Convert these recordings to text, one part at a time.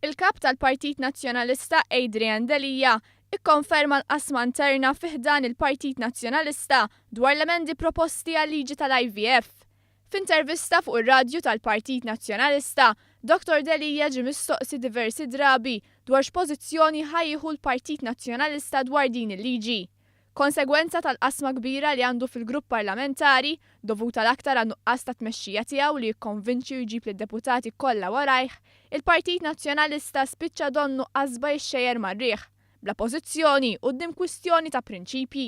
Il-Kap tal-Partit Nazzjonalista Adrian Delia ikkonferma l-qasma interna fi ħdan il-Partit Nazzjonalista dwar l-emendi proposti għal-liġi tal-IVF. F'intervista fuq ir-radju tal-Partit Nazzjonalista, Dottor Delia ġie mistoqsi diversi drabi dwar x'pożizzjoni ħa jieħu l-Partit Nazzjonalista dwar din il-liġi. Konsegwenza tal-qasma kbira li għandu fil-grupp parlamentari, dovuta l-aktar għan-nuqqas ta' tmexxija tiegħu li jikkonvinċi u jġib lid-deputati kollha warajh, il-Partit Nazzjonalista spiċċa donnu qasba jixxejjer mar-riħ, bla pożizzjoni quddiem kwistjoni ta' prinċipji.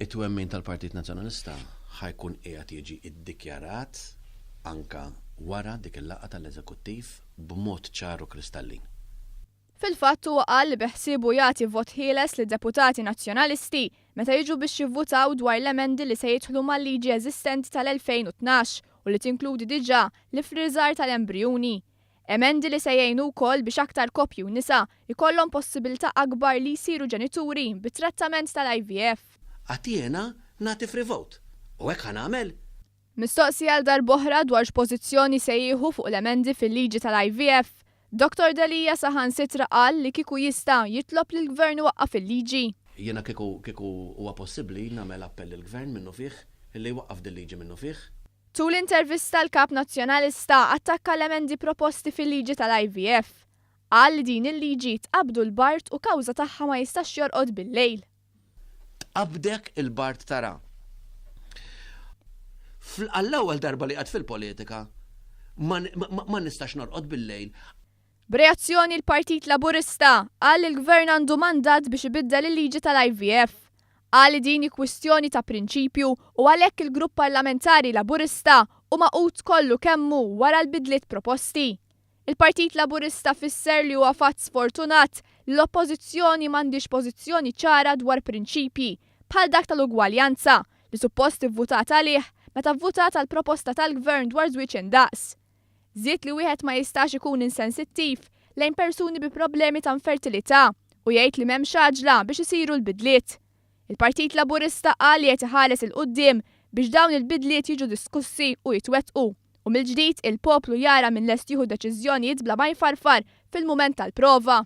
It-twemmin tal-Partit Nazzjonalista ħa jkun qiegħed jiġi ddikjarat anke wara dik il-laqgħa tal-Eżekuttiv b'mod ċar u kristallin. Fil-fatt huwa qal li beħsiebu jagħti vot ħieles lid-deputati Nazzjonalisti meta jiġu biex jivvutaw dwar l-emendi li se jidħlu mal-liġi eżistenti tal-2012 u li tinkludi diġà l-iffriżar tal-embrijuni. Emendi li se jgħinu wkoll biex aktar koppji u nisa jkollhom possibilità akbar li jsiru ġenituri bit-trattament tal-IVF. Għad jiena nagħti free vote. U hekk ħa nagħmel. Mistoqsi għal darb'oħra dwar x'pożizzjoni se jieħu fuq l-emendi fil-liġi tal-IVF, Dottor Delia saħansitra qal li kieku jista' jitlob lill-Gvern iwaqqaf il-liġi. Jiena kieku kieku huwa possibbli nagħmel appell lill-Gvern minnufih li jwaqqaf dil-liġi minnufih. Tul intervista l-Kap Nazzjonalista attakka l-emendi proposti fil-liġi tal-IVF. Qal li din il-liġi tqabbdu l-bard u kawża tagħha ma jistax jorqod bil-lejl. Tqabbdek il-bard tara. Għall-ewwel darba li qiegħed fil-politika ma nistax norqod bil-lejl. B'reazzjoni l-Partit Laburista qal li l-Gvern għandu mandat biex ibiddel il-liġi tal-IVF. Qal li din hi kwistjoni ta' prinċipju u għalhekk il-Grupp Parlamentari Laburista hu magħqud kollu kemm hu wara l-bidliet proposti. Il-Partit Laburista fisser li huwa fatt sfortunat li l-Oppożizzjoni m'għandhiex pożizzjoni ċara dwar prinċipji, bħal dak tal-ugwaljanza, li suppost ivvutat għalih meta vvutat għall-proposta tal-Gvern dwar żwieġ indaqs. Żied li wieħed ma jistax ikun insensittiv lejn persuni bi problemi ta' infertilità u jgħid li m'hemmx għaġla biex isiru l-bidliet. Il-Partit Laburista qal li qed iħares 'il quddiem biex dawn il-bidliet jiġu diskussi u jitwettqu u mill-ġdid il-poplu jara min lest jieħu deċiżjonijiet bla ma jfarfar fil-mument tal-prova.